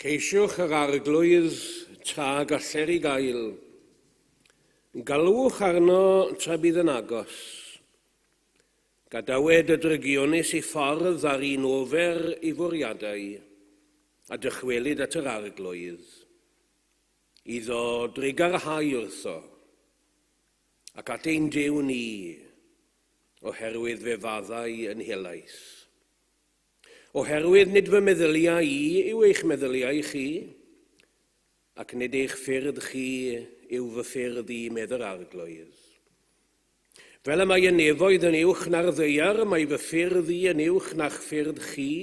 Ceisiwch yr Arglwydd tra galler i gael. Galwch arno tra bydd yn agos. Gadawed y drygionus i ffordd a'r un ofer i fwriadau, a dychwelyd at yr Arglwydd. Iddo drugarhau wrtho, ac at ein Duw ni, oherwydd fe faddau yn helaeth. Oherwydd nid fy meddyliau i yw eich meddyliau chi, ac nid eich ffyrdd chi yw fy ffyrdd i, medd yr Arglwydd. Fel y mae y nefoedd yn uwch na'r ddaear, mae fy ffyrdd i yn uwch na'ch ffyrdd chi,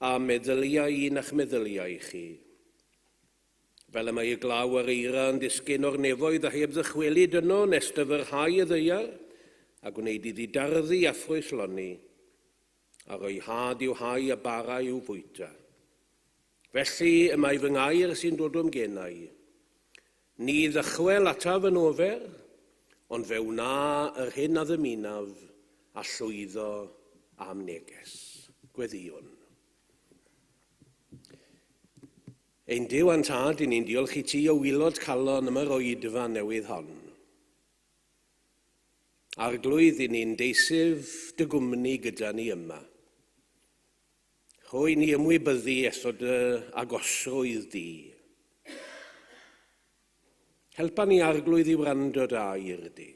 a meddyliau i na'ch meddyliau chi. Fel y mae y glaw a'r eira yn disgyn o'r nefoedd a heb ddychwelyd yno nes dyfrhau y ddaear, a gwneud iddi darddu a ffrwythloni, a rhoi had i'w hau a bara i'w fwyta. Felly y mae fy ngair sy'n dod o'm genau. Ni ddychwel ataf yn ofer, ond fe wna yr hyn a ddymunaf, a llwyddo a'm neges. Gweddïwn. Ein Duw a'n Tad, i ni'n diolch i ti o waelod calon am yr oedfa newydd hon. Arglwydd, i ni'n deisyf dy gwmni gyda ni yma. Rhoi ni ymwybyddu eto dy agosrwydd di. Helpa ni, Arglwydd, i wrando dy air di.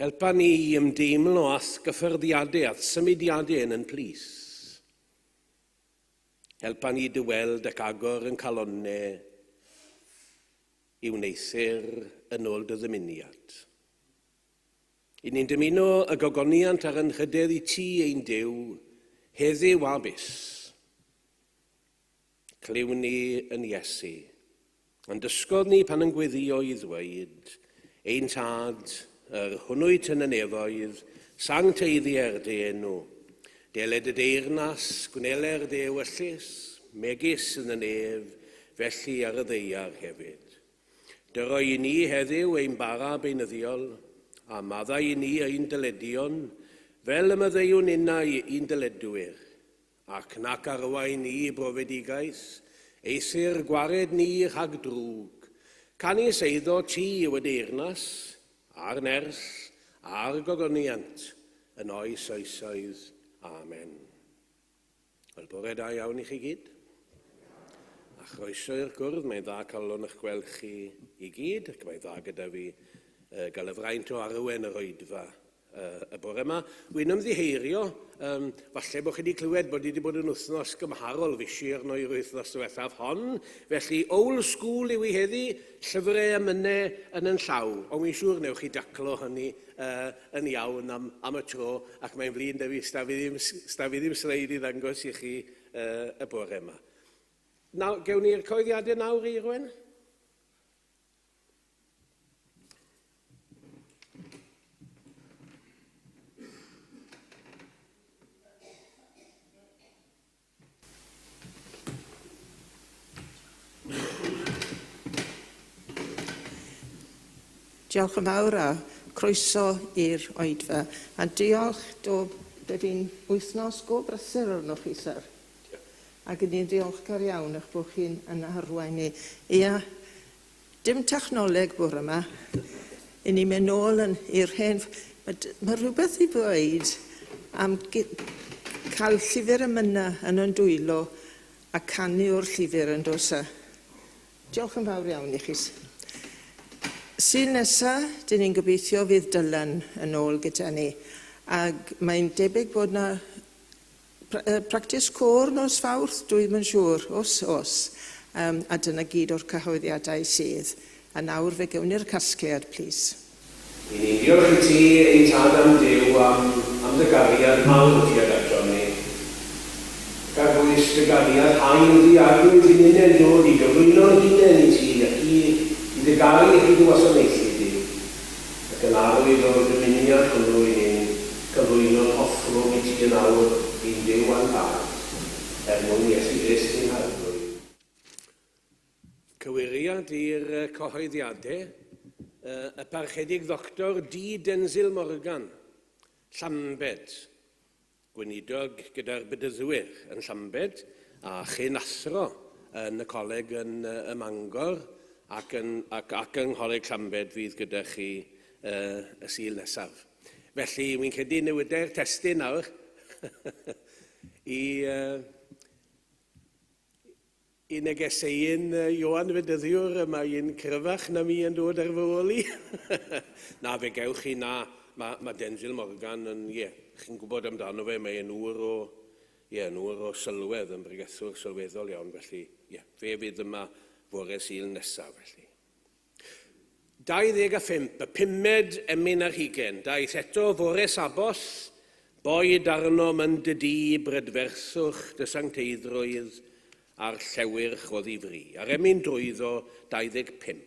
Helpa ni i ymdeimlo â'th gyffyrddiadau, a'th symudiadau yn yn plith. Helpa ni dy weld ac agor yn calonnau i wneuthur yn ôl dy ddymuniad. I ni'n dymuno y gogoniant a'r anrhydedd i ti, ein Duw, heddiw a byth. Clywn ni yn Iesu. Ond dysgodd ni pan yn gweddio i ddweud, Ein Tad, yr hwnnwyt yn y nefoedd, sancteiddier dy enw. Deled y deyrnas, gwneler dy ewyllys, megis yn y nef, felly ar y ddaear hefyd. Dyro i ni heddiw ein bara beunyddiol, a maddau i ni ein dyledion, fel y maddeuwn ninnau i'n dyledwyr, Ac nac arwain ni i brofedigaeth, eithr gwared ni rhag drwg. Canys eiddo ti yw y deyrnas, a'r nerth, a'r gogoniant, yn oes oesoedd. Amen. Wel, bore da iawn i chi gyd. A chroeso i'r cwrdd, mae'n dda calon eich gweld chi i gyd, ac mae'n dda gyda fi gael y fraint o arwen yr oedfa y bore yma. Wy'n ymddiheirio, falle bod chi wedi clywed bod wedi bod yn wythnos gymharol fishi arno i'r wythnos diwethaf hon, felly old school yw i heddi, llyfrau emynau yn yn llaw, ond wy'n siŵr newch chi daclo hynny yn iawn am, am y tro, ac mae'n flin da fi, sta fi ddim, sta fi ddim sleid i ddangos i chi y bore yma. Nawr, gewn ni'r coeddiadau nawr, Eirwen? Diolch yn fawr a croeso i'r oedfa. A diolch, do, fe fi'n wythnos go brysur arnoch chi, syr. Ac 'y ni'n ddiolchgar iawn eich bod chi'n yn arwain ni. Ia, dim technoleg bore 'ma. 'Y ni'n mynd nôl yn i'r hen... Mae, mae rhywbeth i ddweud am cael llyfr emynau yn yn dwylo a canu o'r llyfr yn does e? Diolch yn fawr iawn i chi. Sul nesa, dyn ni'n gobeithio fydd Dylan yn ôl gyda ni. Ac mae'n debyg bod 'na Practis côr nos Fawrth? Dwi ddim yn siŵr. Os, os. Um, a dyna gyd o'r cyhoeddiadau sydd. A nawr fe gewn ni'r casgliad, plîs. I ni'n diolch i ti, ein Tad a'n Duw, am, am dy gariad mawr tuag atom ni. Ac ar bwys dy gariad hael di, Arglwydd, i ninnau'n dod i gyflwyno'n hunain i ti ac i, i dy garu ac i dy wasanaethu di. Ac yn arwydd o'r dymuniad hwnnw i ni'n cyflwyno'n hoffrwm i ti yn awr, ein Duw a'n Tad. er mwyn Iesu Grist ein Harglwydd. Cywiriad i'r cyhoeddiadau, y Parchedig Ddoctor D Denzil Morgan, Llambed, gweinidog gyda'r Bedyddwyr yn Llambed a chyn athro yn y coleg yn y Mangor ac yn, ac, ac yng Ngholeg Llambed fydd gyda chi y Sul nesaf. Felly, wy'n credu newidau'r testun nawr i, i negeseuyn Ioan Fedyddiwr, y mae un cryfach na mi yn dod ar fy ôl i. Na, fe gewch chi, na, mae, mae Denzil Morgan yn, ie, yeah, chi'n gwybod amdano fe, mae e'n ŵr o, ie, yeah, yn ŵr o sylwedd, yn bregethwr sylweddol iawn, felly, ie, yeah, fe fydd yma fore Sul nesaf, felly. 25, y pumed emyn ar hugain. Daeth eto fore Saboth, boed arnom yn dy di brydferthwch dy sancteiddrwydd a'r llewyrch o ddifri. A'r emyn drwyddo 25.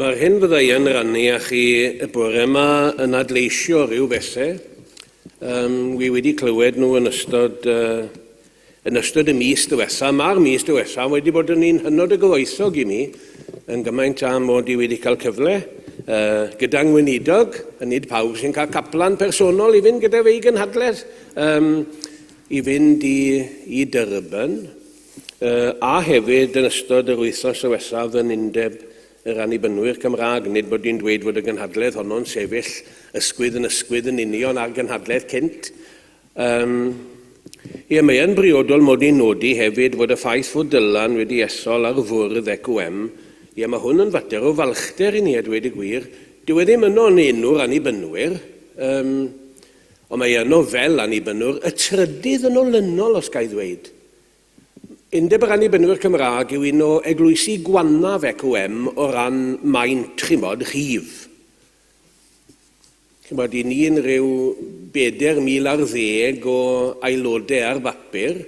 Mae'r hyn fydda i yn rannu â chi y bore yma yn adleisio rhyw bethau. Um, wi wedi clywed nhw yn ystod, uh, yn ystod y mis diwetha. Mae'r mis diwetha wedi bod yn un hynod o gyfoethog i mi, yn gymaint am mod i wedi cael cyfle uh, gyda ngweinidog, a nid pawb sy'n cael caplan personol i fynd gyda fe i gynhadledd, um, i fynd i, i Durban. A hefyd yn ystod yr wythnos ddiwethaf yn Undeb yr Annibynwyr Cymraeg, nid bod i'n dweud fod y gynhadledd honno'n sefyll ysgwydd yn ysgwydd yn union â'r gynhadledd cynt. Um, ie, mae yn briodol mod i'n nodi hefyd fod y ffaith fod Dylan wedi ethol ar fwrdd EQM, ie, mae hwn yn fater o falchder i ni a dweud y gwir. Dyw e ddim yno yn enw'r Annibynwyr, um, ond mae yno fel Annibynwr, y trydydd yn olynol, os ga i ddweud. Undeb yr Annibynwyr Cymraeg yw un o eglwysi gwannaf EQM o ran maint, chimod, rhif. Chimod, i ni'n rhyw 4,000 ar ddeg o aelodau ar bapur,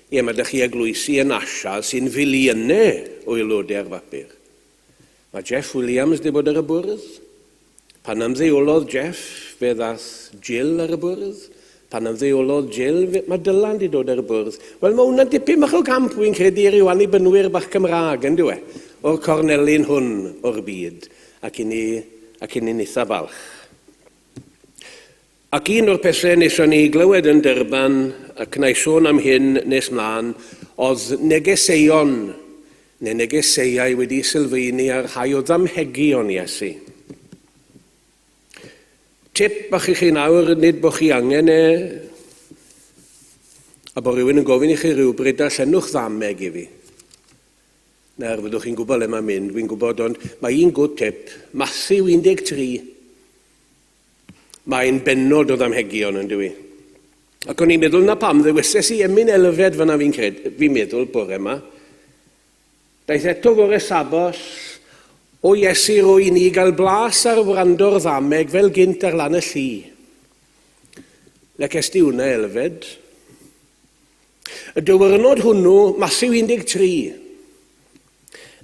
ie, mae 'da chi eglwysi yn Asia sy'n filiynau o aelodau ar bapur. Mae Jeff Williams 'di bod ar y bwrdd. Pan ymddeolodd Jeff, fe ddath Jill ar y bwrdd. Pan ymddeolodd Jill, fe, mae Dylan 'di dod ar y bwrdd. Wel, mae hwnna'n dipyn bach o gamp, wi'n credu, i ryw annibynwyr bach Cymraeg, yn dyw e? O'r cornelyn hwn o'r byd, ac i ni, ac i ni'n eitha falch. Ac un o'r pethau wnaethon ni glywed yn Durban, ac wna i sôn am hyn nes mlaen, oedd negeseuon, neu negeseuau wedi sylfaenu ar rhai o ddamhegion Iesu. Tip bach i chi nawr, nid bod chi angen e, a bod rhywun yn gofyn i chi rhywbryd, darllenwch ddameg i fi. Nawr, fyddwch chi'n gwybod le mae'n mynd, fi'n gwybod, ond mae un good tip, Matthew 13. Mae'n bennod o ddamhegion, yn dyw i. Ac o'n i'n meddwl na pam ddewises i emyn Elfed fyna fi'n cred, fi'n meddwl bore yma. Daeth eto fore Sabos, o Iesu roi i ni gael blas ar wrando'r ddameg fel gynt ar lan y lli. Le ces di hwnna, Elfed? Y diwrnod hwnnw, Mathew 13,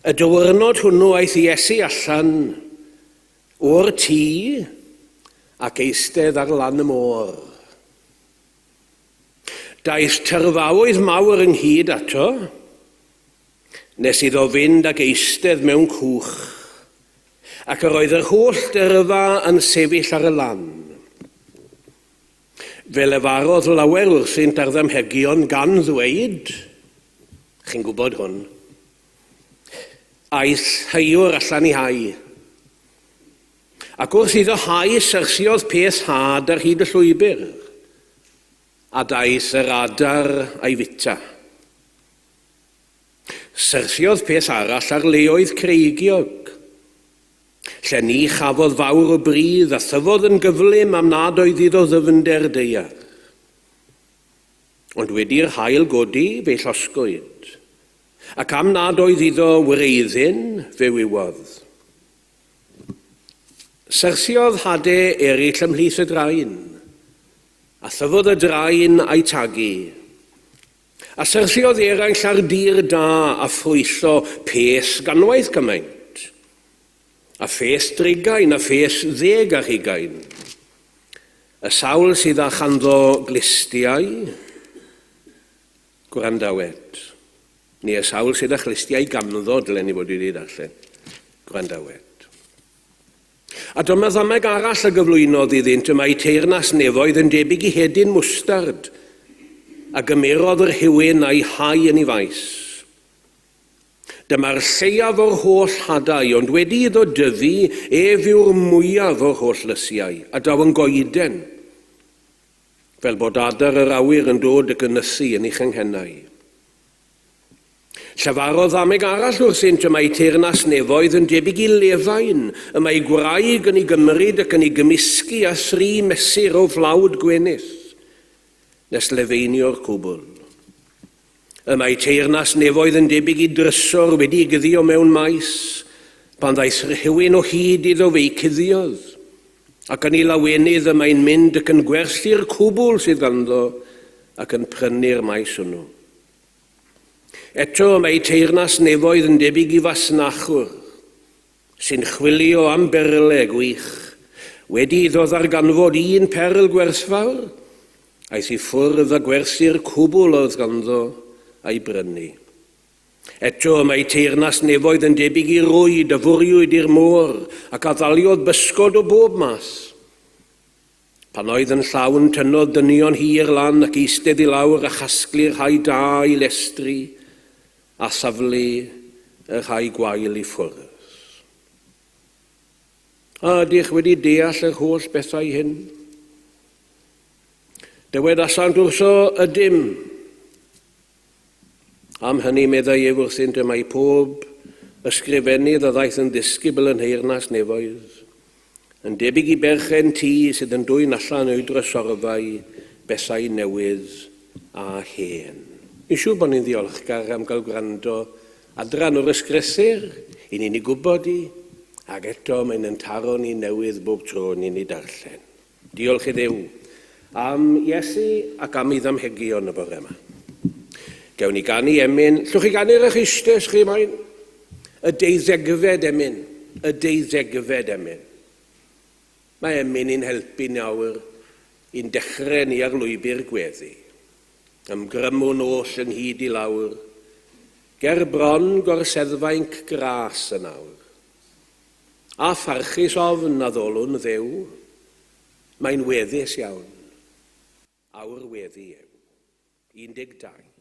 y diwrnod hwnnw aeth Iesu allan O'r tŷ ac eistedd ar lan y môr. Daeth tyrfaoedd mawr ynghyd ato, nes iddo fynd ac eistedd mewn cwch, ac yr oedd yr holl dyrfa yn sefyll ar y lan. Fe lefarodd lawer wrthynt ar ddamhegion gan ddweud, chi'n gwybod hwn, Aeth heuwr allan i hau. Ac wrth iddo hau, syrthiodd peth had ar hyd y llwybr, a daeth yr adar a'i fita. Syrthiodd peth arall ar leoedd creigiog, lle ni chafodd fawr o bridd, a thyfodd yn gyflym am nad oedd iddo ddyfnder daear. Ond wedi'r haul godi, fe'i llosgwyd. Ac am nad oedd iddo wreiddyn, fe wywodd. Syrthiodd hade eraill ymhlith y drain, a thyfodd y drain a'i tagu. A syrthiodd eraill ar dir da a ffrwytho peth ganwaith cymaint, a pheth drigain, a pheth ddeg ar hugain. Y sawl sydd â chanddo glustiau, Gwrandawed. Neu y sawl sydd â chlustiau ganddo, dylen ni fod wedi darllen. Gwrandawed. A dyma ddameg arall a gyflwynodd iddynt, y mae teyrnas nefoedd yn debyg i hedyn mwstard, a gymerodd yr hewyn a'i hau yn ei faes. Dyma'r lleiaf o'r holl hadau, ond wedi iddo dyfu, ef yw'r mwyaf o'r holl lysiau, a daw yn goeden. Fel bod adar yr awyr yn dod ac yn nythu yn ei chynghennau. Llefarodd ddameg arall wrthynt, y mae teyrnas nefoedd yn debyg i lefain, y mae gwraig yn ei gymryd ac yn ei gymysgu â thri mesur o flawd gwenith, nes lefeinio'r cwbl. Y mae teyrnas nefoedd yn debyg i drysor wedi ei guddio mewn maes. Pan ddaeth rhywun o hyd iddo fe'i cuddiodd, ac yn ei lawenydd y mae'n mynd ac yn gwerthu'r cwbl sydd ganddo ac yn prynu'r maes hwnnw. Eto, mae teyrnas nefoedd yn debyg i fasnachwr sy'n chwilio am berle gwych. Wedi iddo ddarganfod un perl gwerthfawr, aeth i ffwrdd a gwerthu'r cwbl oedd ganddo a'i brynu. Eto, mae teyrnas nefoedd yn debyg i rwyd a fwriwyd i'r môr ac a ddaliodd bysgod o bob math. Pan oedd yn llawn, tynnodd dynion hir lan ac eistedd i lawr a chasglu'r rhai da i lestri a thaflu y rhai gwael i ffwrdd. A ydych wedi deall yr holl bethau hyn? Dywedasant wrtho, Ydym. Am hynny, meddai ef wrthynt, y mae pob ysgrifennydd a ddaeth yn ddisgybl yn nheyrnas nefoedd. Yn debyg i berchen tŷ sydd yn dwyn allan o'i drysorfau bethau newydd a hen. Fi'n siŵr bod ni'n ddiolchgar am gael gwrando adran o'r ysgrythur, i ni'n ei gwybod i, ac eto mae'n yn taro ni newydd bob tro ni'n ei darllen. Diolch i Dduw am Iesu ac am ei ddamhegion y bore yma. Gewn ni ganu emyn. Llwch chi ganu ar eich eistedd chi moyn? Y deuddegfed emyn. Y deuddegfed emyn. Mae emyn i'n helpu nawr i'n dechrau ni ar lwybr gweddi. Ymgrymwn oll ynghyd i lawr, ger bron gorseddfainc gras yn awr. A pharchus ofn a ddolwn Dduw, mae'n weddus iawn. Awr weddi yw. 12.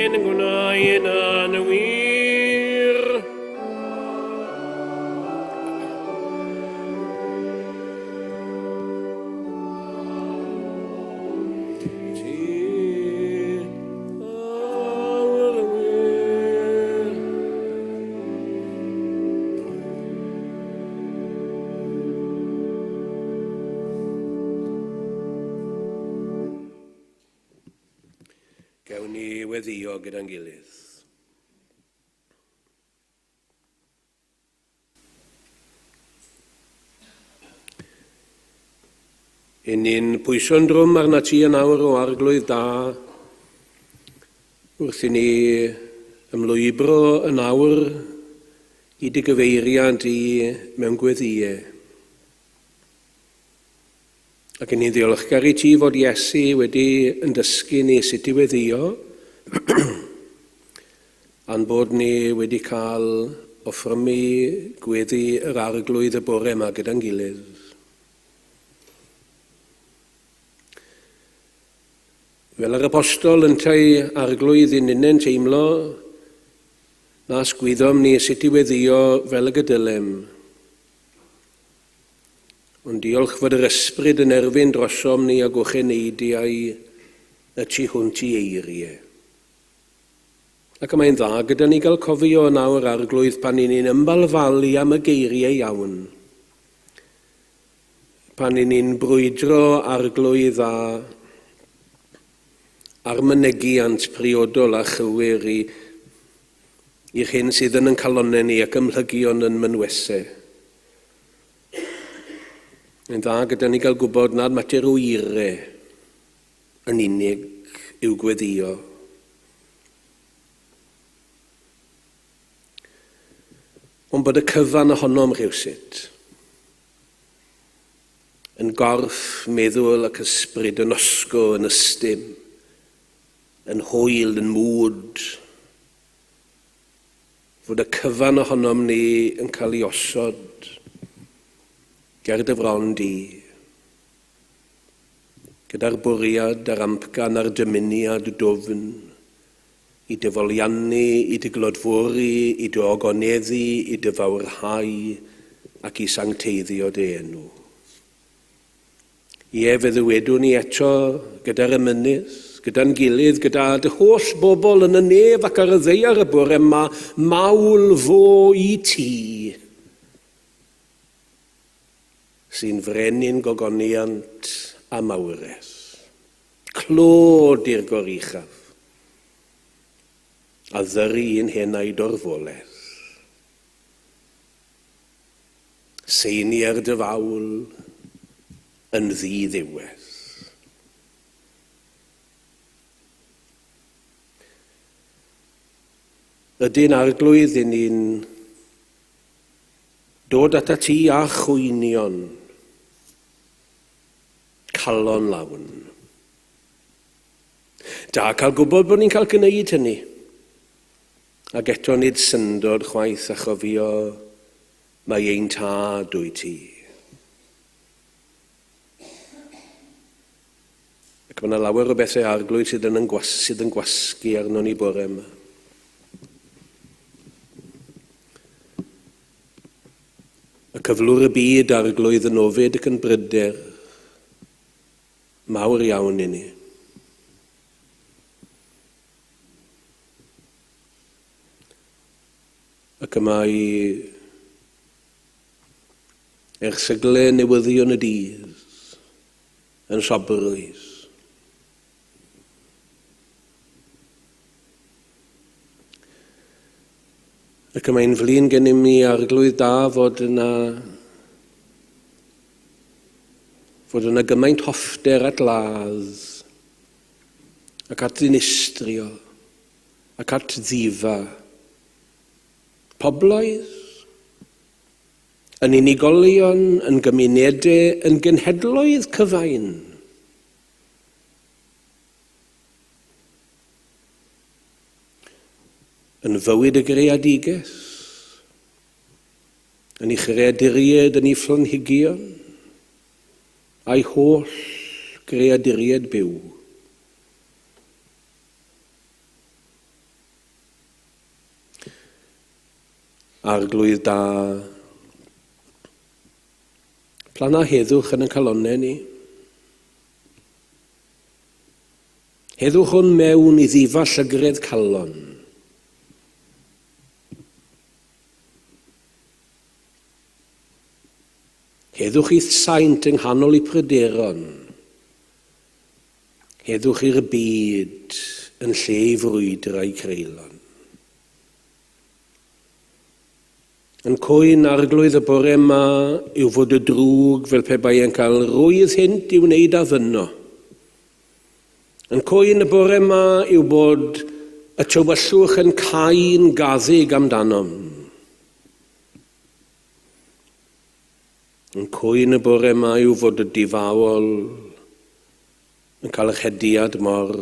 Un gwnaed yn wir. Ti awr wir. Gewn ni weddio gyda'n gilydd. Yn ni'n pwyso'n drwm arna ti yn awr o arglwydd da, wrth i ni ymlwybro yn awr i dy gyfeiriad i mewn gweddïau. Ac yn ni'n ddiolchgar i ti fod Iesu wedi yn dysgu ni sut i weddio, a'n bod ni wedi cael offrymu gweddi yr Arglwydd y bore yma gyda'n gilydd. Fel yr apostol yntau Arglwydd i ninnau'n teimlo nas gwyddom ni sut i weddio fel y gydylem. Ond diolch fod yr ysbryd yn erfyn drosom ni ag ocheneidiau y tu hwnt i eiriau. Ac y mae'n dda gyda ni gael cofio yn awr Arglwydd pan 'yn ni'n ymbalfalu am y geiriau iawn, pan 'yn ni'n brwydro Arglwydd a a'r mynegiant priodol a chywir i i'r hyn sydd yn yn calonnau ni ac ymhlygion yn mynwesau. Mae'n dda gyda ni gael gwybod nad mater o ire yn unig yw gweddio. Ond bod y cyfan ohonom rhywsut yn gorff, meddwl ac ysbryd yn osgo, yn ystym, yn hwyl, yn mwd, fod y cyfan ohonom ni yn cael ei osod ger dy fron di, gyda'r bwriad a'r amcan a'r dymuniad dwfn i dy foliannu, i dy glodfori, i dy ogoneddu, i dy fawrhau ac i sancteiddio dy enw. Ie, fe ddywedwn ni eto gyda'r emynydd, gyda'n gilydd, gyda dy holl bobl yn y nef ac ar y ddaear y bore yma, mawl fo i ti, sy'n frenin gogoniant a mawredd. Clod i'r Goruchaf, a ddyry i'n henaid orfoledd. Seinier dy fawl yn ddi-ddiwedd. Ydyn Arglwydd, i ni'n dod atat ti â chwynion calon lawn. Da cael gwybod bod ni'n cael gwneud hynny. Ac eto nid syndod chwaith a chofio mai ein tad wyt ti. Ac mae yna lawer o bethau arglwydd sydd yn, gwas, sydd yn gwasgu arno ni bore yma. Y cyflwr y byd arglwydd yn ofid ac yn bryder mawr iawn i ni. Ac y mae erthygle newyddion y dydd yn sobrwydd. Ac y mae'n flin gennym ni arglwydd da fod yna fod yna gymaint hoffter at ladd ac at ddinistrio ac at ddifa pobloedd yn unigolion, yn gymunedau, yn genhedloedd cyfain. Yn fywyd y greadigaeth, yn ei chreaduriaid, yn ei phlanhigion, a'i holl greaduriaid byw. Arglwydd da, planna heddwch yn y calonnau ni. Heddwch o'n mewn i ddifa llygredd calon. Heddwch i'th saint yng nghanol i pryderon. Heddwch i'r byd yn lle i frwydrau creulon. Yn cwyn arglwydd y bore yma yw fod y drwg fel pe bai e'n cael rwydd hynt i wneud a fynno. Yn cwyn y bore yma yw bod y tywyllwch yn cau'n gaddug amdanom. Yn cwyn y bore yma yw fod y difaol yn cael y rhediad mor,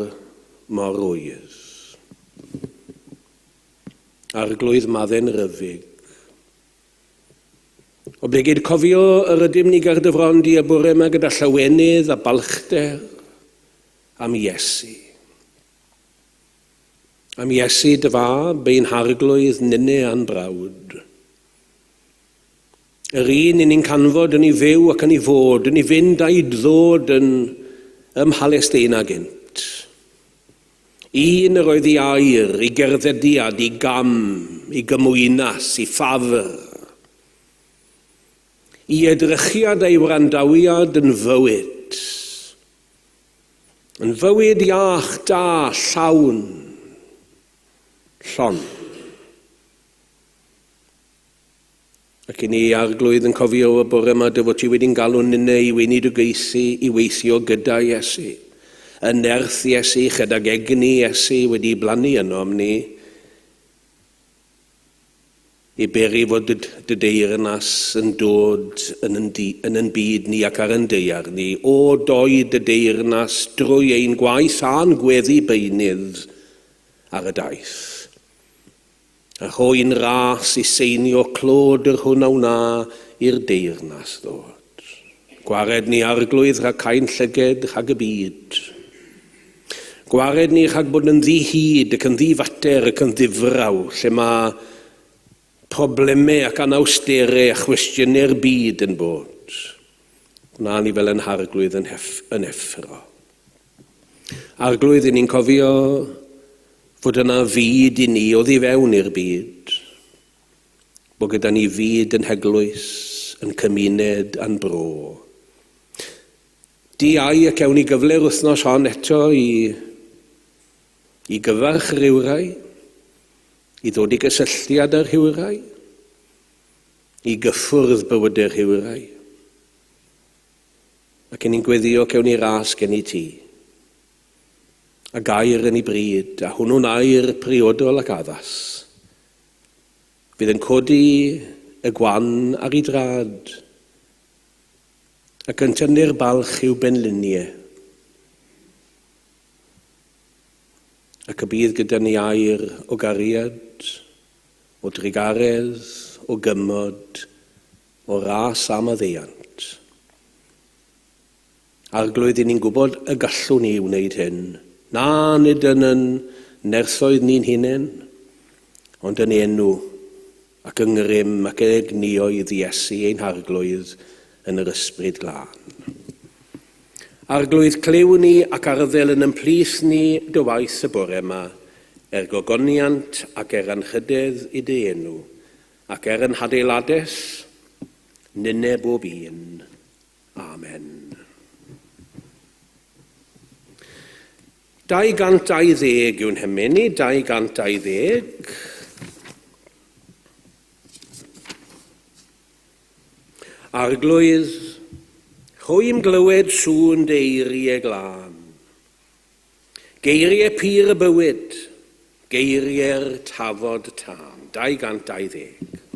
mor rwydd. Arglwydd Madden Ryfig. Oblegid cofio yr ydym ni ger dy fron di y bore yma gyda llawenydd a balchder am Iesu. Am Iesu dy fab, ein harglwydd ninne a'n brawd. Yr un i ni'n canfod yn ei fyw ac yn ei fod, yn ei fynd a'i ddod yn ym Mhalesteina gynt. Un yr oedd ei air, ei gerddediad, ei gam, ei gymwynas, ei ffafr, ei edrychiad a'i wrandawiad yn fywyd, yn fywyd iach, da, llawn, llon. Ac i ni, Arglwydd, yn cofio y bore yma dy fod ti wedi'n galw ninne i weinidogaethu, i weithio gyda Iesu. Y nerth Iesu, chydag egni Iesu wedi'i blannu ynom ni. I beri fod dy deyrnas yn dod yn yn byd ni ac ar yn daear ni. O doi dy deyrnas drwy ein gwaith a'n gweddi beunydd ar y daith. A rhoi'n ras i seinio clod yr hwn a wna i'r deyrnas ddod. Gwared ni Arglwydd rhag cain llyged rhag y byd. Gwared ni rhag bod yn ddihyd ac yn ddifater ac yn ddifraw, lle mae problemau ac anawsterau a chwestiynau'r byd yn bod. Gwna ni fel yn Harglwydd yn effro. Arglwydd, i ni'n cofio fod yna fyd i ni oddi fewn i'r byd, bod gyda ni fyd yn heglwys, yn cymuned a'n bro. Di ai ac ewn ni gyfle'r wythnos hon eto i gyfarch rhywrai, i ddod i gysylltiad â rhywrai, i gyffwrdd bywydau rhywrai. Ac yn ni'n gweddio cewn ni ras gen i ti. A gair yn ei bryd, a hwnnw'n air priodol ac addas, fydd yn codi y gwan ar ei drad, ac yn tynnu'r balch i'w benliniau, ac y bydd gyda ni air o gariad, o drugaredd, o gymod, o ras a maddeuant. Arglwydd, i ni'n gwybod y gallwn ni wneud hyn. Na, nid yn yn nerthoedd ni'n hunain, ond yn enw ac yng ngrym ac egnioedd Iesu ein Harglwydd yn yr Ysbryd Glân. Arglwydd, clyw ni ac arddel yn ymplith ni dy waith y bore yma, er gogoniant ac er anrhydedd i dy enw, ac er yn hadeilades, nynne bob un. Amen. 220 yw'n hymyn ni, 220. Arglwydd, rhwym glywed sŵn dy eiriau glân. Geiriau pur y bywyd, geiriau'r tafod tân. 220.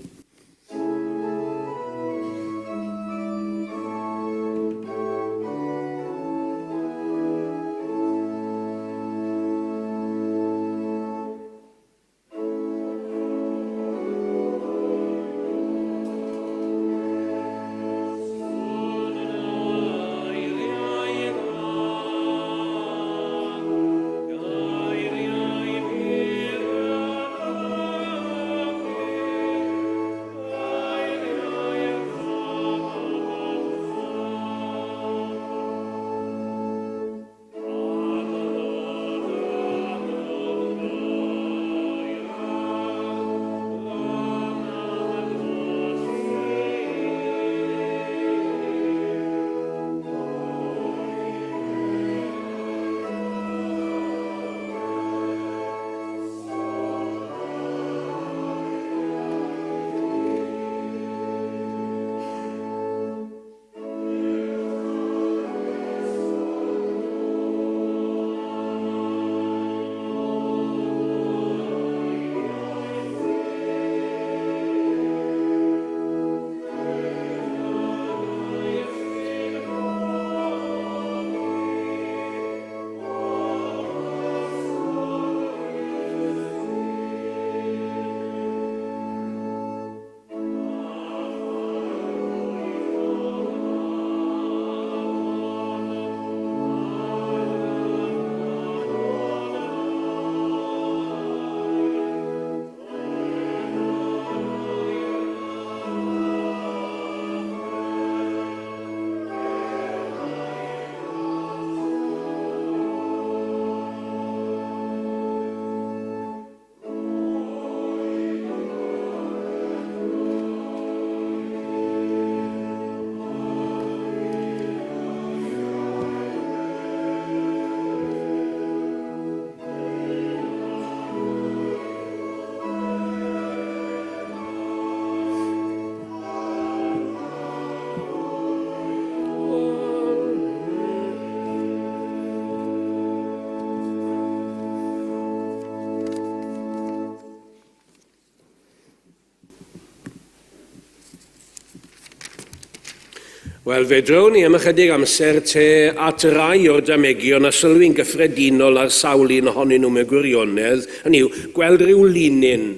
Wel, fe drown ni am ychydig amser te at rai o'r damegion a sylwi'n gyffredinol ar sawl un ohonyn nhw mewn gwirionedd, hynny yw, gweld rhyw linyn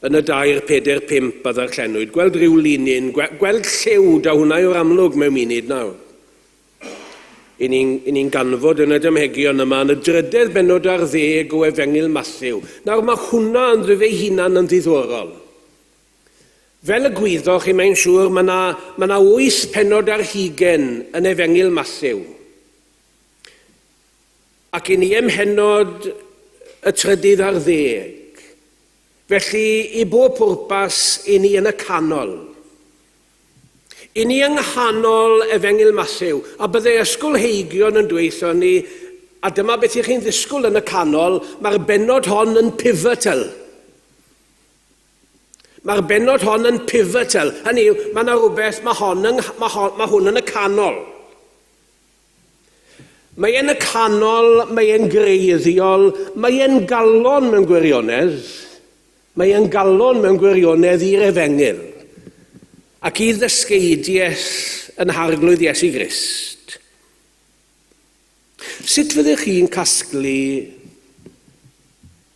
yn y dair, pedair, pump a ddarllenwyd, gweld rhyw linyn, gweld lliw, daw hwnna o'r amlwg mewn munud nawr. I ni'n ni ganfod yn y damhegion yma yn y drydedd bennod ar ddeg o Efengyl Mathew. Nawr mae hwnna ynddo fe hunan yn ddiddorol. Fel y gwyddoch chi, mae'n siŵr, mae yna, mae yna wyth pennod ar hugen yn Efengyl Mathew. Ac i ni ym mhennod y trydydd ar ddeg. Felly, i bob pwrpas, i ni yn y canol. I ni yng nghanol Efengyl Mathew, a byddai ysgolheigion yn dweutho ni, a dyma beth i chi'n ddisgwyl yn y canol, mae'r bennod hon yn pivotal. Mae'r bennod hon yn pivotal. Hynny yw, mae yna rhywbeth, mae, hon yng, mae, hon, mae hwn yn y canol. Mae e'n y canol, mae e'n greiddiol, mae e'n galon mewn gwirionedd. Mae e'n galon mewn gwirionedd i'r efengyl ac i ddysgeidiaeth yn Harglwydd Iesu Grist. Sut fyddech chi'n casglu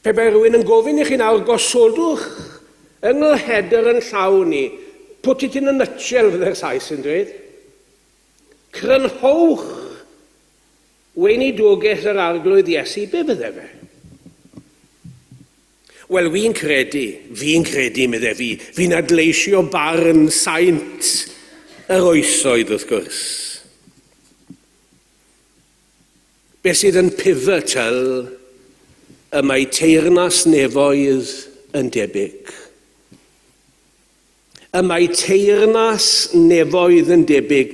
pe bai rhywun yn gofyn i chi nawr, gosodwch yng nghlhedr yn llaw ni, put it in a nutshell fydde'r Sais yn dweud. Crynhowch weinidogaeth yr Arglwydd Iesu, be fydde fe? Wel, fi'n credu, fi'n credu, medde fi, fi'n adleisio barn saint yr oesoedd, wrth gwrs. Be sydd yn pivotal y mae teyrnas nefoedd yn debyg. Y mae teyrnas nefoedd yn debyg.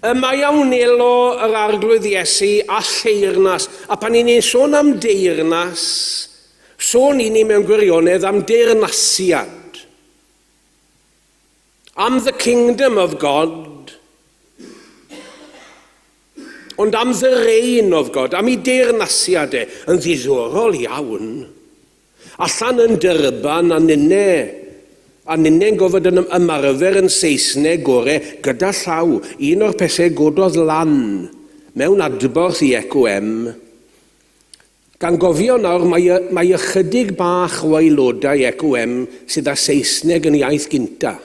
Y mae a wnelo yr Arglwydd Iesu a theyrnas. A pan i ni'n sôn am deyrnas, sôn i ni mewn gwirionedd am deyrnasiad. Am the kingdom of God, ond am the reign of God, am ei deyrnasiad e, yn ddiddorol iawn. Allan yn Durban a ninne, a ninne'n gofod yn ymarfer yn Saesneg gore, gyda llaw, un o'r pethau gododd lan mewn adborth i ECOM, Gan gofio nawr mai, mai ychydig bach o aelodau ECOM sydd â Saesneg yn iaith gynta.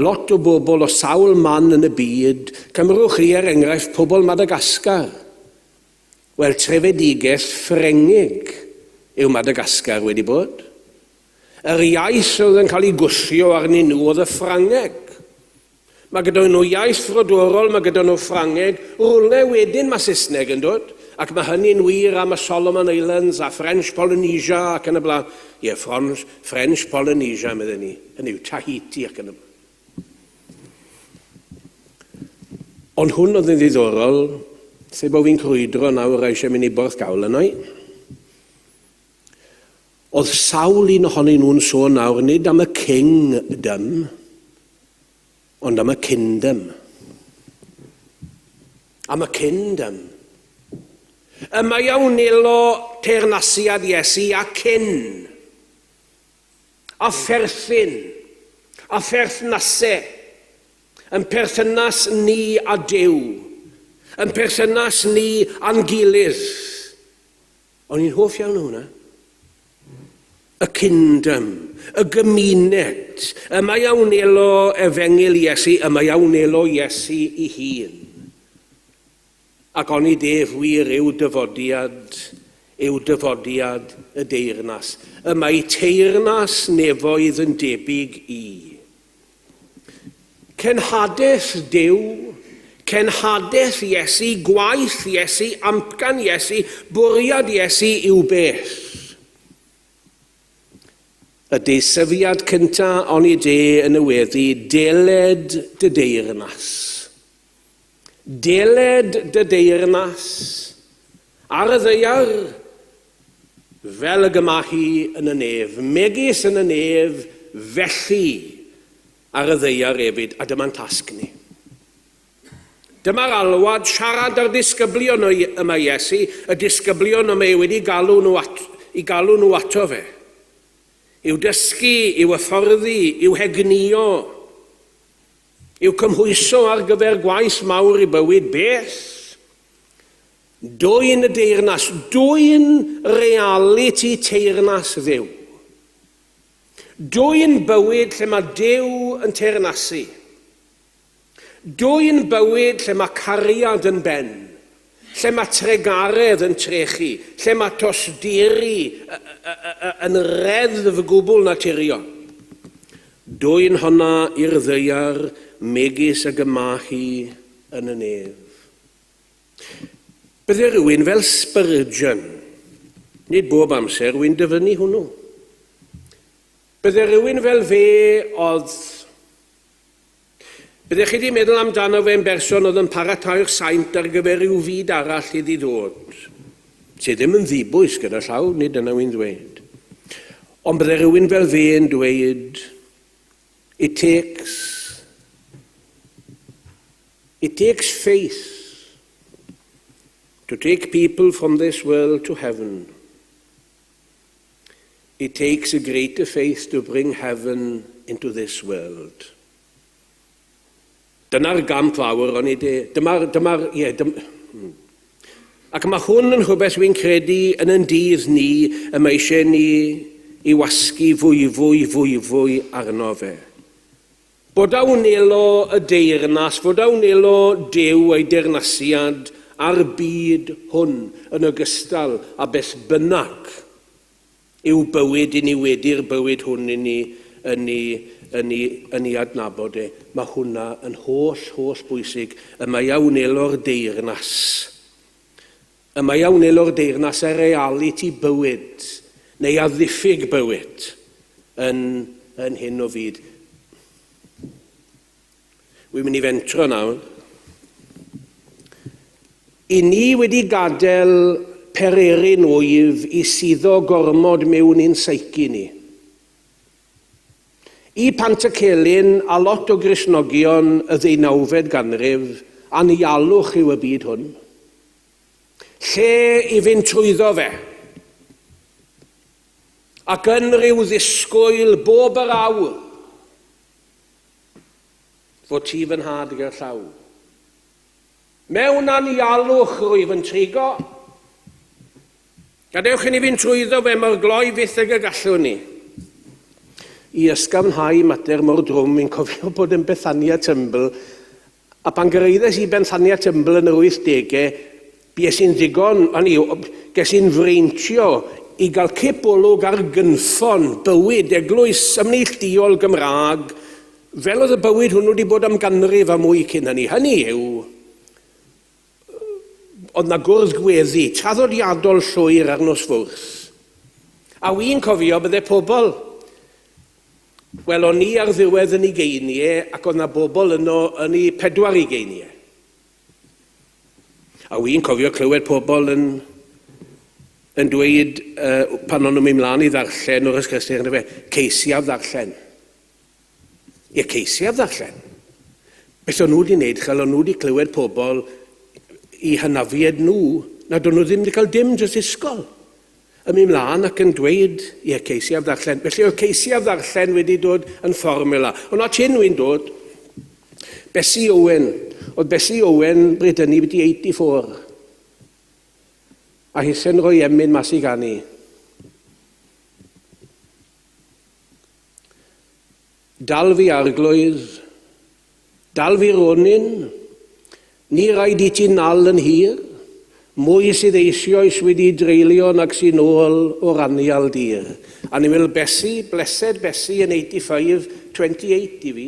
Lot o bobl o sawl man yn y byd, cymrwch chi er enghraifft pobl Madagascar. Wel, trefedigaeth Ffrengig yw Madagascar wedi bod. Yr iaith oedd yn cael ei gwthio arnyn nhw oedd y Ffrangeg. Mae gyda nhw iaith frodorol, mae gyda nhw Ffrangeg, rwle wedyn mae Saesneg yn dod, ac mae hynny'n wir am y Solomon Islands a French Polynesia ac yn y blaen. Ie, French, French Polynesia, medden ni, hynny yw Tahiti ac yn y blaen. Ond hwn oedd yn ddiddorol, lle bod fi'n crwydro nawr a eisiau mynd i Borthcawl yno i. Oedd sawl un ohonyn nhw'n sôn nawr nid am y kingdom, ond am y kingdom. Am y kingdom. Y mae a wnelo teyrnasiad Iesu a cyn, a pherthyn, a pherthnasau, yn perthynas ni a Duw, yn perthynas ni a'n gilydd. O'n i'n hoff iawn o hwnna. Y kingdom, y gymuned, y mae a wnelo efengyl Iesu, y mae a wnelo Iesu i hun. Ac onid ef wir yw dyfodiad, yw dyfodiad y deyrnas. Y mae teyrnas nefoedd yn debyg i. Cenhadaeth Duw, cenhadaeth Iesu, gwaith Iesu, amcan Iesu, bwriad Iesu yw beth? Y deisyfiad cynta onid e yn y weddi, deled dy deyrnas. Deled dy deyrnas ar y ddaear fel y gymahi yn y nef, megis yn y nef, felly ar y ddaear hefyd, a dyma'n tasg ni. Dyma'r alwad, siarad â'r disgyblion yma Iesu, y disgyblion y mae wedi galw nhw at, i galw nhw ato fe. I'w dysgu, i'w hyfforddi, i'w hegnïo. I'w cymhwyso ar gyfer gwaith mawr i bywyd beth? Dwyn y deyrnas, dwyn realiti teyrnas Dduw. Dwyn bywyd lle mae Duw yn teyrnasu. Dwyn bywyd lle mae cariad yn ben, lle mae tregaredd yn trechu, lle mae tosturi yn reddf gwbl naturiol. Dwyn honna i'r ddaear megis ag y mae hi yn y nef. Bydde rhywun fel Spurgeon, nid bob amser wy'n dyfynnu hwnnw. Bydde rhywun fel fe oedd... Bydde chi wedi meddwl amdano fe'n berson oedd yn paratoi'r saint ar gyfer rhyw fyd arall iddi ddod, sydd ddim yn ddibwys gyda llaw, nid dyna wy'n ddweud. Ond bydde rhywun fel fe yn dweud, it takes It takes faith to take people from this world to heaven. It takes a greater faith to bring heaven into this world. Dyna'r gamp fawr o'n i de. Dyma'r, dyma'r, ie, dym. Ac mae hwn yn rhywbeth wy'n credu yn yn dydd ni y mae eisiau ni i wasgu fwyfwy, fwyfwy arno fe. Bod a wnelo y deyrnas, fod a wnelo Duw ei deyrnasiad a'r byd hwn yn ogystal â beth bynnag yw bywyd i ni wedi'r bywyd hwn i ni yn ei, yn ei, yn ei adnabod e. Mae hwnna yn holl, holl bwysig. Y mae a wnelo'r deyrnas. Y mae a wnelo'r deyrnas a realiti bywyd, neu a ddiffyg bywyd, yn, yn hyn o fyd. Wy'n mynd i fentro nawr. I ni wedi gadael pererin wyf i suddo gormod mewn i'n psyche ni. I Pantycelyn a lot o Gristnogion y ddeunawfed ganrif, anialwch yw y byd hwn. Lle i fynd trwyddo fe. Ac yn rhyw ddisgwyl bob yr awr fod ti fy nhad ger llaw. Mewn anialwch rwyf yn trigo. Gadewch i ni fynd trwyddo fe mor gloi fyth ag y gallwn ni. I ysgafnhau mater mor drwm, fi'n cofio bod yn Bethania Tumble, a pan gyrhaeddes i Bethania Tumble yn yr 80au, bues i'n ddigon, hynny yw, ges i'n freintio i gael cip olwg ar gynffon bywyd eglwys ymneillduol Gymraeg, fel oedd y bywyd hwnnw wedi bod am ganrif a mwy cyn hynny. Hynny yw, Oedd 'na gwrdd gweddi traddodiadol llwyr ar nos Fwrth. A wi'n cofio bydde pobl, wel o'n i ar ddiwedd yn ugeinie ac oedd 'na bobl yno yn eu pedwar ugeinie. A wi'n cofio clywed pobl yn yn dweud uh, pan o'n nhw'n mynd mlaen i ddarllen o'r ysgrifau, yndyfe, ceisiaf ddarllen. Ie, ceisiaf ddarllen. Beth o'n nhw wedi wneud, chael o'n nhw wedi clywed pobl i hynafied nhw, nad o'n nhw ddim wedi cael dim dros ysgol. Yn mynd mlaen ac yn dweud, ie, ceisiaf ddarllen. Felly oedd ceisiaf ddarllen wedi dod yn fformula. Ond at hyn wy'n dod. Bessie Owen. Oedd Bessie Owen bryd hynny wedi 84. A hise'n rhoi emyn mas i ganu. Dal fi Arglwydd, dal fi ronyn, ni raid i ti nal yn hir, mwy sydd eisioes wedi dreulio nag sy'n ôl o'r anial dir. A ni'n meddwl, Bessie, blessed Bessie yn 85, 28 i fi.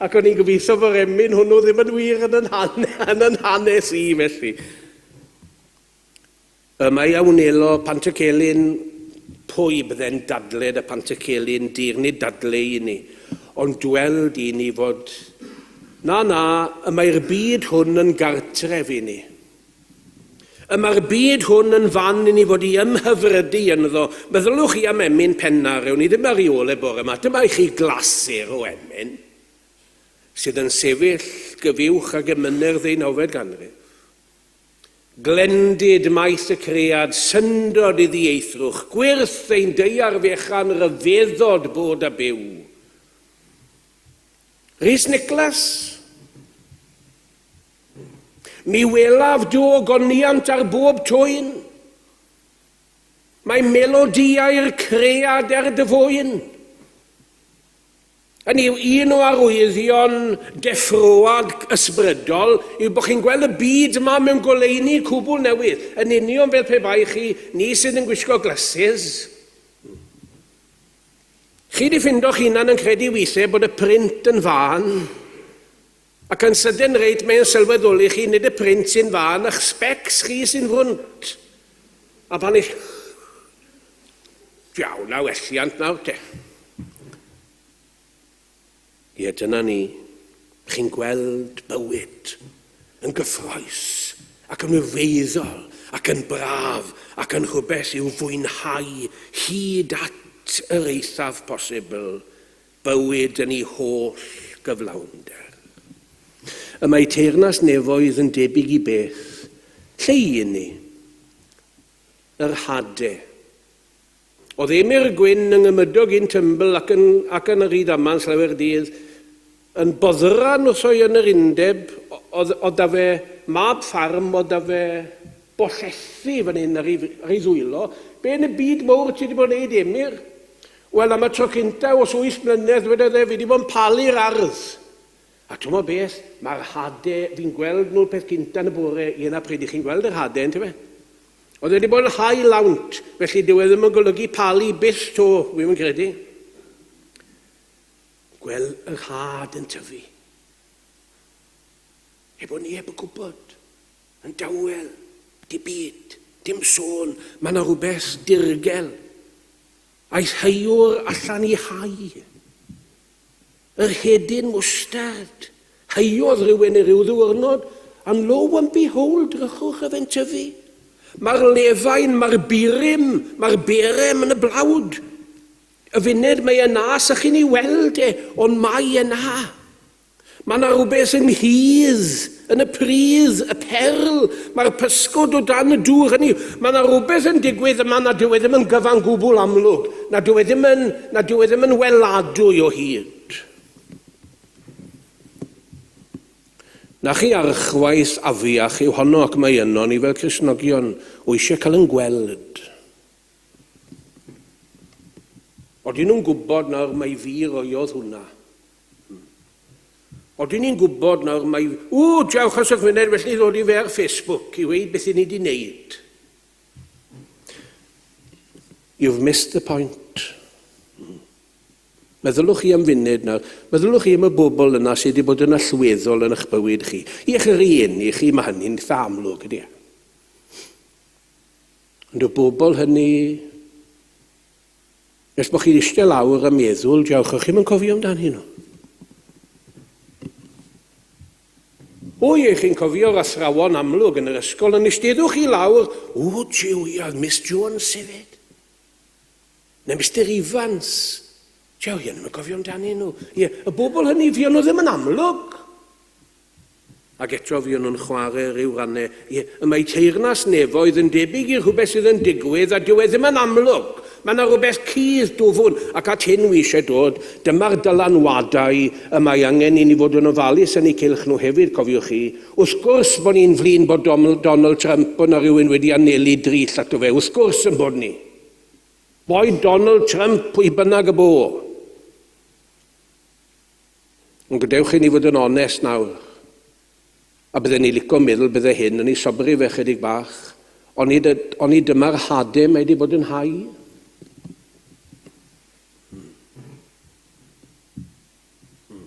Ac o'n i'n gobeithio fo'r emyn hwnnw ddim yn wir yn yn, yn, yn hanes i, felly. Y mae a wnelo Pantycelyn, pwy bydde'n dadled y Pantycelyn dir, nid dadle i ni, ond dweld i ni fod, na, na, y mae'r byd hwn yn gartref i ni. Y mae'r byd hwn yn fan i ni fod i ymhyfrydu ynddo. Meddyliwch chi am emyn pennar, ewn ni ddim ar ei ôl e bore yma. Dyma i chi glasur o emyn sydd yn sefyll gyfuwch ag emynau'r ddeunawfed ganrif. Glendid maes y cread, syndod i ddieithrwch, gwyrth ein daear fechan, rhyfeddod bod a byw. Rhys Nicholas. Mi welaf dy ogoniant ar bob twyn. Mae melodïau'r cread er dy fwyn. Hynny yw, un o arwyddion deffroad ysbrydol yw bod chi'n gweld y byd yma mewn goleuni cwbl newydd, yn union fel pe bai chi, ni sydd yn gwisgo glasses. Chi di ffindo'ch hunan yn credu weithiau bod y print yn fân, ac yn sydyn reit mae'n sylweddoli chi nid y print sy'n fân, a'ch sbecs chi sy'n frwnt. A pan eich... Iawn, na welliant nawr te. Ie, dyna ni. Chi'n gweld bywyd yn gyffroes ac yn wreiddol ac yn braf ac yn rhywbeth i'w fwynhau hyd at yr eithaf posibl, bywyd yn ei holl gyflawnder. Y mae teyrnas nefoedd yn debyg i beth? Lle i ni? Yr hade. Oedd Emyr Gwyn yng nghymydog un Tymbl ac yn, ac yn y Rhydaman slawer dydd, yn boddran wrtho i yn yr undeb, oedd, oedd da fe mab ffarm, oedd da fe bollethi fan hyn ar ei, ar ei ddwylo. Be yn y byd mowr ti wedi bod yn neud, Emyr? Wel, am y tro cynta os wyth mlynedd, dwedodd e, fi wedi bod yn palu'r ardd. A t'mo beth, mae'r hade, fi'n gweld nhw'r peth cynta yn y bore, ie na pryd i chi'n gweld yr hade, yntyfe? Oedd wedi bod yn hau lawnt, felly dyw e ddim yn golygu palu byth to, wi'm yn credu. Gweld yr had yn tyfu. Heb bod neb yn gwybod, yn dawel, di byd, dim sôn, mae yna rhywbeth dirgel. Aeth heuwr allan i hau. Yr hedyn mwstard. Haeodd rhywun i ryw ddiwrnod, and lo and behold, drychwch y fe'n tyfu. Mae'r lefain, mae'r burum, mae'r berem yn y blawd. Y funud mae e 'na, sa chi'n ei weld e, ond mae e 'na. Mae yna rhywbeth ynghudd yn y pridd, y perl, mae'r pysgod o dan y dŵr, hynny yw, mae yna rhywbeth yn digwydd yma nad yw e ddim yn gyfan gwbl amlwg, nad yw e ddim yn, nad yw e ddim yn weladwy o hyd. Na chi archwaeth afiach yw honno ac mae yno ni fel Cristnogion o eisiau cael yn gweld. Odyn nhw'n gwybod nawr mai fi roiodd hwnna? Odyn ni'n gwybod nawr mai... Ww, diolch os yw'ch myned, felly ddod i fe ar Facebook i weud beth i ni di wneud. You've missed the point. Meddylwch chi am funud nawr. Meddylwch chi am y bobl yna sydd wedi bod yn allweddol yn eich bywyd chi. I eich rieni chi, mae hynny'n eitha amlwg, ydy e? Ond y bobl hynny Nes bod chi'n eistedd lawr a meddwl, diolch, o'ch chi'm yn cofio amdanyn nhw. O ie, chi'n cofio'r athrawon amlwg yn yr ysgol, ond eisteddwch chi lawr, o, jiw, ia, Miss Jones hefyd. Neu Mister Evans. Jiw, ie, ddim yn cofio amdanyn nhw. Ie, y bobl hynny, fuon nhw ddim yn amlwg. Ac eto fuon nhw'n chwarae rhyw rannau. Ie, y mae teyrnas nefoedd yn debyg i rhywbeth sydd yn digwydd a dyw e ddim yn amlwg. Mae yna rhywbeth cudd dwfwn, ac at hyn wi eisiau dod. Dyma'r dylanwadau y mae angen i ni fod yn ofalus yn eu cylch nhw hefyd, cofiwch chi. Wrth gwrs bod ni'n flin bod Donald Trump, bod yna rhywun wedi anelu dryll ato fe, wrth gwrs yn bod ni. Boed Donald Trump pwy bynnag y bo. Ond gadewch i ni fod yn onest nawr. A bydden ni lico meddwl bydde hyn yn ei sobri fe chydig bach, onid, onid dyma'r hade mae wedi bod yn hau? Hmm. Hmm.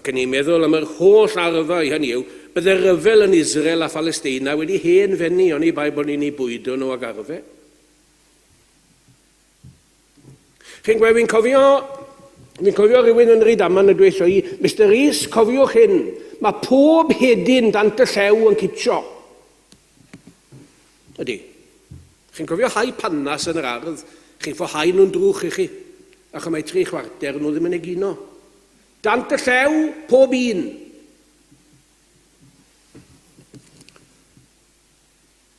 Ac yn i'n meddwl am yr holl arfau, hynny yw, bydde rhyfel yn Israel a Phalesteina wedi hen fenni oni bai bod ni'n ei bwydo nhw ag arfau. Chi'n gweld, fi'n cofio, fi'n cofio rhywun yn Rhydaman yn dweud i, Mister Rees, cofiwch hyn, mae pob hedyn dant y llew yn citsio. Ydy. Chi'n cofio hau panas yn yr ardd, chi'n ffo hau nhw'n drwch i chi, ac mae 3/4 nhw ddim yn egino. Dant y llew, pob un.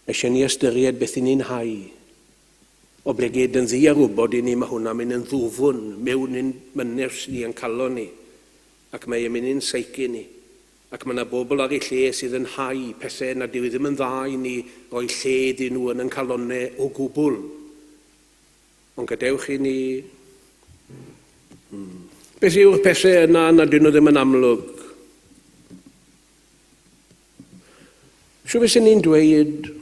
Eisiau ni ystyried beth i ni'n hau. Oblegid yn ddiarwybod i ni mae hwnna'n mynd yn ddwfwn mewn i'n mynefs ni a'n calon ni. Ac mae e'n mynd i'n psyche ni. Ac mae yna bobl ar ei lle sydd yn hau pethau nad yw ddim yn dda i ni roi lle iddyn nhw yn ein calonnau o gwbl. Ond gadewch i ni... Beth yw'r pethau yna nad ydyn nhw ddim yn amlwg? Shwt fysen ni'n dweud,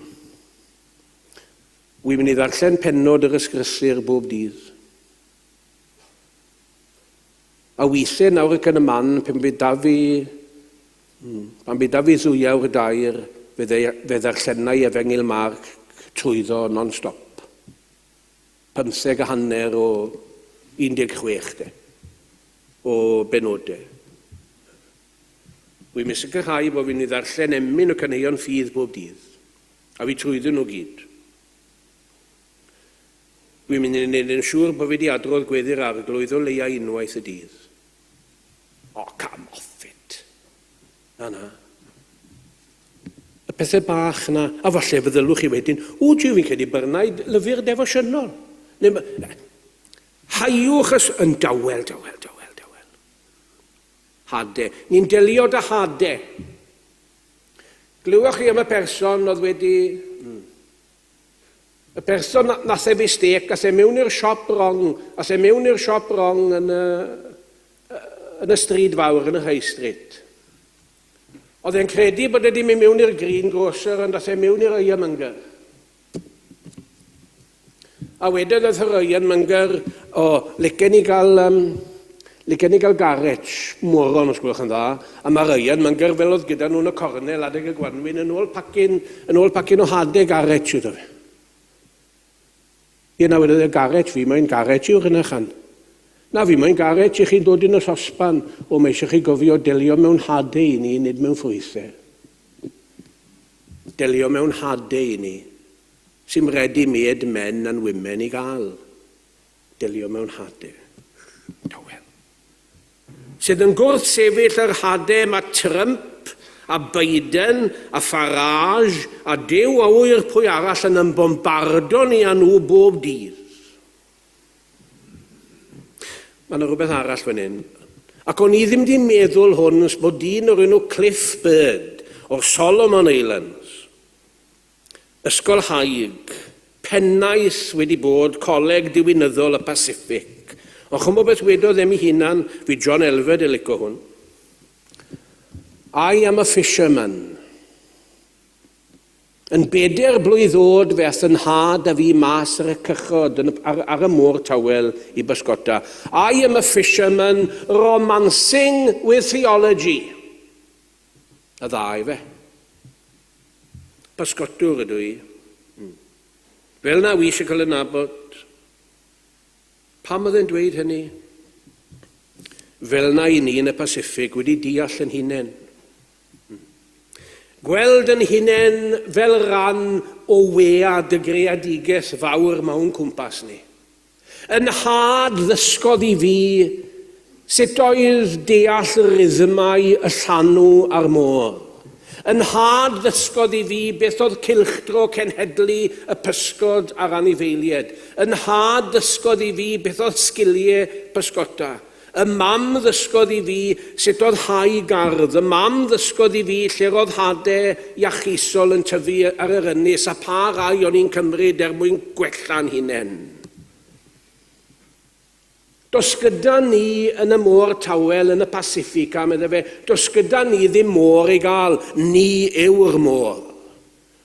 Wi'n mynd i ddarllen pennod yr ysgrythur bob dydd. A weithiau nawr ac yn y man, pan bydd da fi, pan bydd da fi ddwyawr dair, fe, fe ddarllenai Efengyl Marc trwyddo non-stop. 15 a hanner o 16 de, o benodau. Wi'n mynd sicrhau bod fi'n ei ddarllen emyn o caneuon ffydd bob dydd, a fi trwyddyn nhw gyd. Wi'n mynd i wneud yn siŵr bod fi wedi adrodd Gweddi'r Arglwydd o leia unwaith y dydd. Oh, come off it. Na, na. Y pethau bach na, a falle feddylwch chi wedyn, o, jiw, fi'n credu byrnau lyfr defosiynol. Neu, haiwch ys, yn dawel, dawel, dawel, dawel. Hade. Ni'n delio da hade. Glywch chi am y person oedd wedi... Y person nath e mistake, ath e mewn i'r siop wrong, ath e mewn i'r siop wrong yn y, yn y stryd fawr, yn y High Street. Oedd e'n credu bod e wedi mynd mewn i'r greengrocer, ond ath e mewn i'r ironmonger. A wedyn oedd yr ironmonger, o, licen i gael, licen i gael garej moron os gwelwch yn dda, a mae'r ironmonger fel oedd gyda nhw yn y cornel adeg y gwanwyn yn ôl pacyn, yn ôl pacyn o hade garej iddo fe. Ie, na wedodd e, garej fi, mae'n garej yw'r hynna chan. Na fi, mae'n garej i chi'n dod yn y sosban, o mae eisiau chi gofio delio mewn hade i ni, nid mewn ffrwythau. Delio mewn hade i ni. Sy'm ready made men and women i gael. Delio mewn hade. Tawel. Sydd yn gwrthsefyll yr hade mae Trump a Biden a Farage a Duw a ŵyr pwy arall yn ymbombardo ni â nhw bob dydd. Mae yna rhywbeth arall fan hyn. Ac o'n i ddim wedi meddwl hwn nes bod dyn o'r enw Cliff Bird o'r Solomon Islands Ysgolhaig, pennaeth wedi bod Coleg Diwinyddol y Pacific. Ond ch'mod beth wedodd em i hunan, fi John Elfed yn lico hwn. I am a fisherman. Yn beder blwydd oed fe ath yn nhad a fi mas ar y cychod yn, ar, ar y môr tawel i bysgota. I am a fisherman romancing with theology. Y ddau fe. Pysgotwr ydw i. Fel na wi eisiau cael y nabod. Pam oedd e'n dweud hynny? Fel na i ni yn y Pacific wedi deall yn hunain. Gweld yn hunain fel rhan o wead y greadigaeth fawr mewn cwmpas ni. Yn nhad ddysgodd i fi sut oedd deall rhythmau y llanw a'r môr. Yn nhad ddysgodd i fi beth oedd cylchdro cenhedlu y pysgod a'r anifeiliaid. Yn nhad ddysgodd i fi beth oedd sgiliau pysgota. Y mam ddysgodd i fi sut oedd hau gardd. Y mam ddysgodd i fi lle roedd hade iachusol yn tyfu ar yr ynys a pha rai o'n i'n cymryd er mwyn gwella'n hunain. Does gyda ni yn y môr tawel yn y Pacific, a medde fe, does gyda ni ddim môr i gael, ni yw'r môr.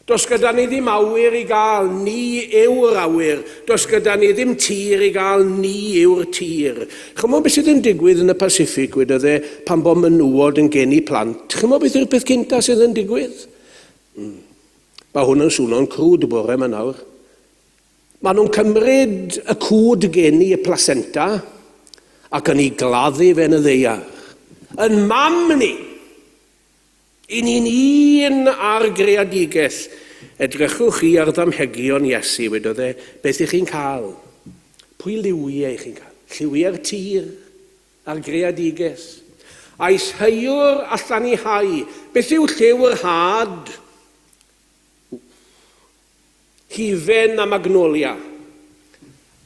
Does gyda ni ddim awyr i gael, ni yw'r awyr. Does gyda ni ddim tir i gael, ni yw'r tir. Chymod beth sydd yn digwydd yn y Pacific, wedodd e, pan bo menywod yn geni plant? Chymod beth yw'r peth cynta sydd yn digwydd? Mae hwn yn swno'n crwd bore yma nawr. Maen nhw'n cymryd y cwd geni, y placenta, ac yn ei gladdu fe yn y ddaear. Yn mam ni! I ni'n un ar greadigaeth. Edrychwch chi ar ddamhegion Iesu, wedodd e, beth ych chi'n cael? Pwy liwiau ych chi'n cael? Lliwiau'r tir a'r greadigaeth. Aeth heuwr allan i hau. Beth yw lliw yr had? Hufen a magnolia.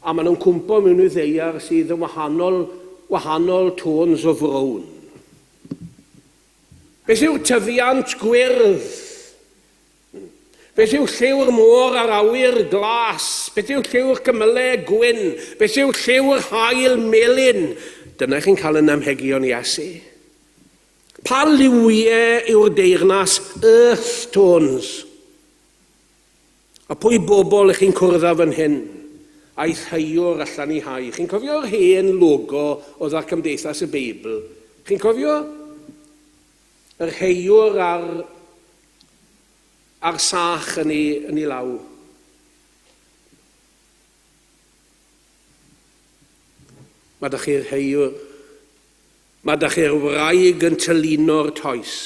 A maen nhw'n cwmpo mewn i ddaear sydd yn wahanol, wahanol tones o frown. Beth yw'r tyfiant gwyrdd? Beth yw lliw'r môr a'r awyr glas? Beth yw lliw'r cymylau gwyn? Beth yw lliw'r haul melyn? Dyna chi'n cael yn amhegion Iesu. Pa liwiau yw'r deyrnas earth tones? A pwy bobl ych chi'n cwrdd â fan hyn? Aeth heiwr allan i hau. Chi'n cofio'r hen logo oedd ar Cymdeithas y Beibl? Chi'n cofio yr heiwr a'r, a'r sach yn ei, yn ei law? Mae da chi'r heiwr. Mae da chi'r wraig yn tylino'r toes.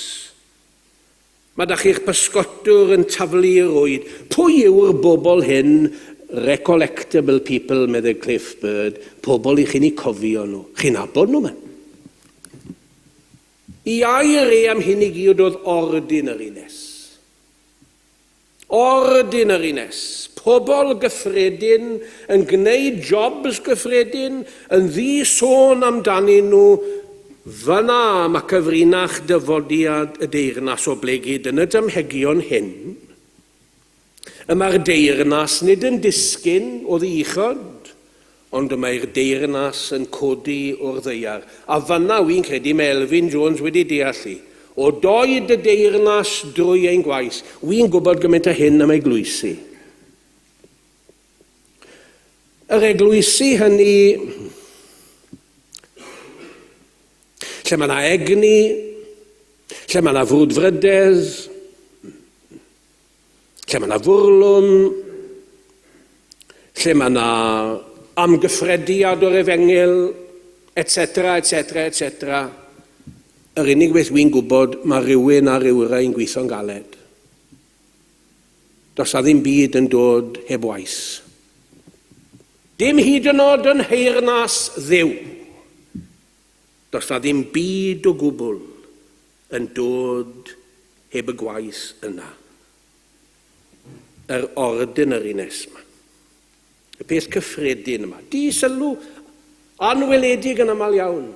Mae da chi'r pysgotwr yn taflu i rwyd. Pwy yw'r bobl hyn? Recollectable people, medde Cliff Bird. Pobl i chi'n eu cofio nhw. Chi'n nabod nhw, man. I air e am hyn i gyd oedd ordinariness. Ordinariness. Pobl gyffredin yn gwneud jobs gyffredin, yn ddi sôn amdanyn nhw, Fan'na mae cyfrinach dyfodiad y deyrnas oblegid yn y damhegion hyn. Y mae'r deyrnas nid yn disgyn oddi uchod, ond y mae'r deyrnas yn codi o'r ddaear. A fan'na, wy'n credu, mae Elfyn Jones wedi deall i. O doed y deyrnas drwy ein gwaith. Wy'n gwybod gymaint â hyn am eglwysi. Yr eglwysi hynny lle mae yna egni, lle mae yna frwdfrydedd, lle mae yna fwrlwm, lle mae yna amgyffrediad o'r efengyl, etc., etc., etc. Yr unig beth wy'n gwybod, mae rhywun a rhywrai'n gweithio'n galed. Does 'na ddim byd yn dod heb waith. Dim hyd yn oed yn nheyrnas Dduw. Does 'na ddim byd o gwbl yn dod heb y gwaith yna. Yr ordinariness 'ma. Y peth cyffredin yma. Di sylw, anweledig yn aml iawn.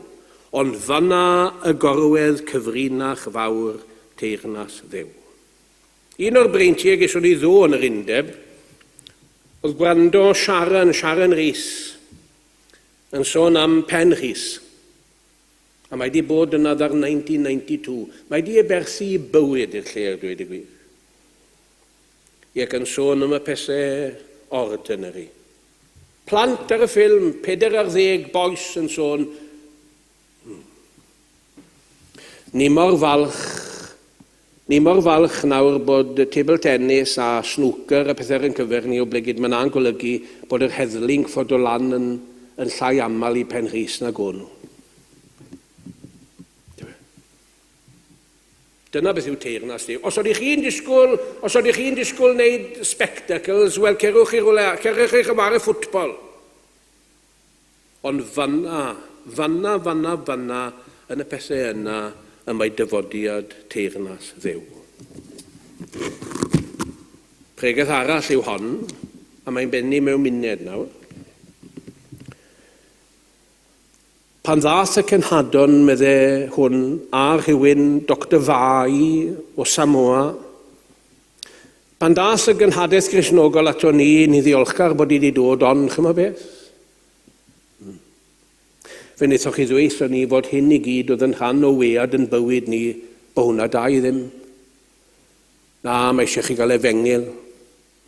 Ond fanna y gorwedd cyfrinach fawr teyrnas Dduw. Un o'r breintiau geson ni ddo yn yr undeb oedd gwrando Sharon, Sharon Rees, yn sôn am Pen Rhys. A mae di bod yna ddar 1992. Mae di aberthu i bywyd i'r lle, a dweud y gwir. Ac yn sôn am y pethau ordinary. Plant ar y ffilm, 40 bois yn sôn. Ni mor falch, ni mor falch nawr bod table tennis a snooker a pethau ar ein cyfer ni, oblegid mae 'na'n golygu bod yr heddlu'n gorfod dod lan yn, yn llai aml i Pen Rhys nag o'n nhw. Dyna beth yw teyrnas Duw. Os ydych chi'n disgwyl, os ydych chi'n disgwyl wneud spectacles, wel cerwch i rywle, cerwch chi chwarae ffwtbol. Ond fan'na, fan'na, fan'na, fan'na, yn y pethau yna, y mae dyfodiad teyrnas Dduw. Pregeth arall yw hon, a mae'n bennu mewn muned nawr. Pan ddaeth y cenhadon, medde hwn, a rhywun, Doctor Fai o Samoa, pan ddaeth y genhadaeth Gristnogol ato ni, ni ddiolchgar bod hi wedi dod, ond chymod beth? Fe wnaethoch chi ddweud ni fod hyn i gyd oedd yn rhan o wead yn bywyd ni, bo hwnna da i ddim. Na, mae eisiau chi gael efengyl.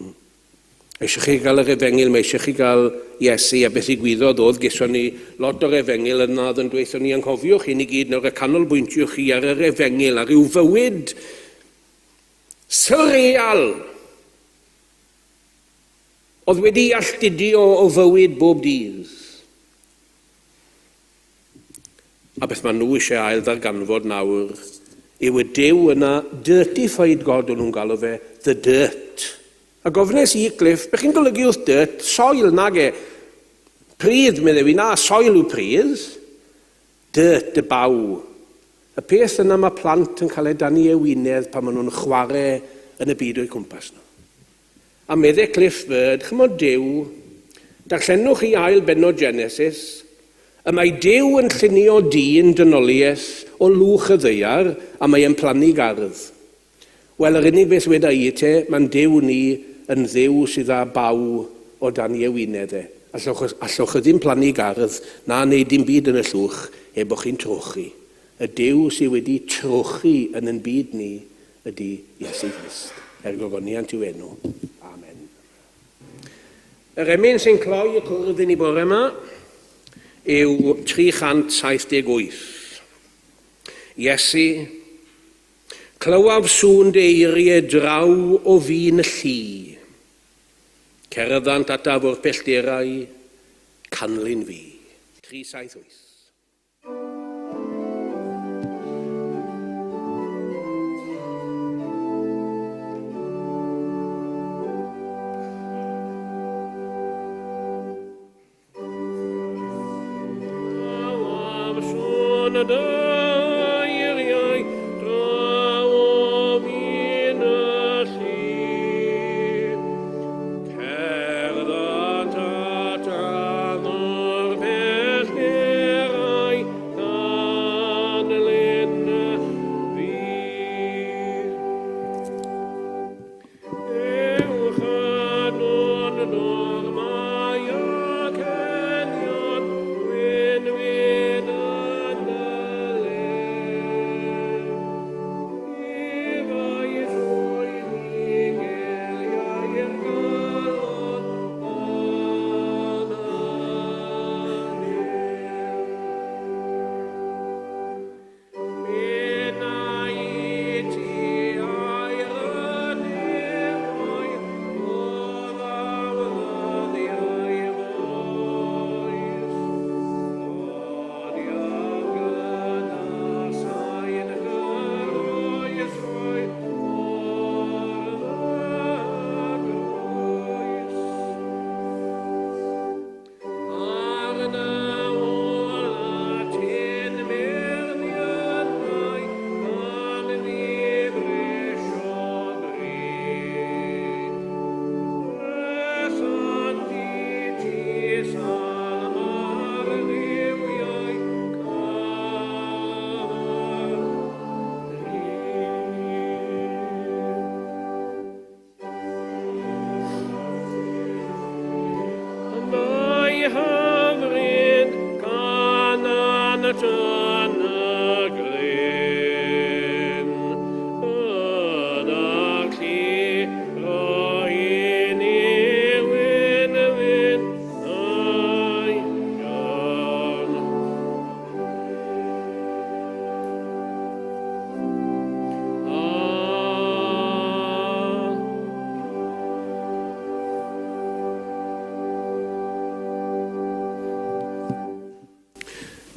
Mae eisiau chi gael yr efengyl, mae eisiau chi gael Iesu, a beth ddigwyddodd oedd geson ni lot o'r efengyl yna oedd yn dweud ni anghofiwch hyn i gyd, nawr y canolbwyntiwch chi ar yr efengyl, ar ryw fywyd surreal oedd wedi alltudio o fywyd bob dydd. A beth maen nhw eisiau ail ddarganfod nawr yw y Duw yna, dirtified God o'n nhw'n galw fe, the dirt. A gofnes i Cliff, beth chi'n golygu wrth dirt? Soil, nage. Pridd, medde fi, na, soil yw pridd. Dirt, y baw. Y peth yna mae plant yn cael eu dan i ewinedd pan maen nhw'n chwarae yn y byd o'u cwmpas nhw. A medde Cliff Bird, chymod Duw, darllenwch chi ail bennod Genesis, Y mae Duw yn llunio dyn dynoliaeth o lwch y ddaear a mae e'n plannu gardd. Wel, yr unig beth weda i te, mae'n Duw ni yn Dduw sydd â baw o dan ei ewinedd e. Allwch, allwch chi ddim plannu gardd na wneud dim byd yn y llwch heb bod chi'n trochi. Y Duw sydd wedi trochi yn yn byd ni ydy Iesu Grist. Er gogoniant i'w enw. Amen. Yr emyn sy'n cloi y cwrdd i ni bore yma yw 378. Iesu, clywaf sŵn dy eiriau draw o fin y llu. Cerddant ataf o'r pellterau, canlyn fi. 378.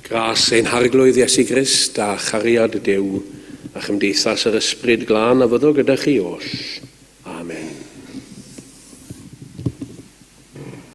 Gras ein Harglwydd Iesu Grist a chariad Duw a chymdeithas yr Ysbryd Glân a fyddo gyda chi oll.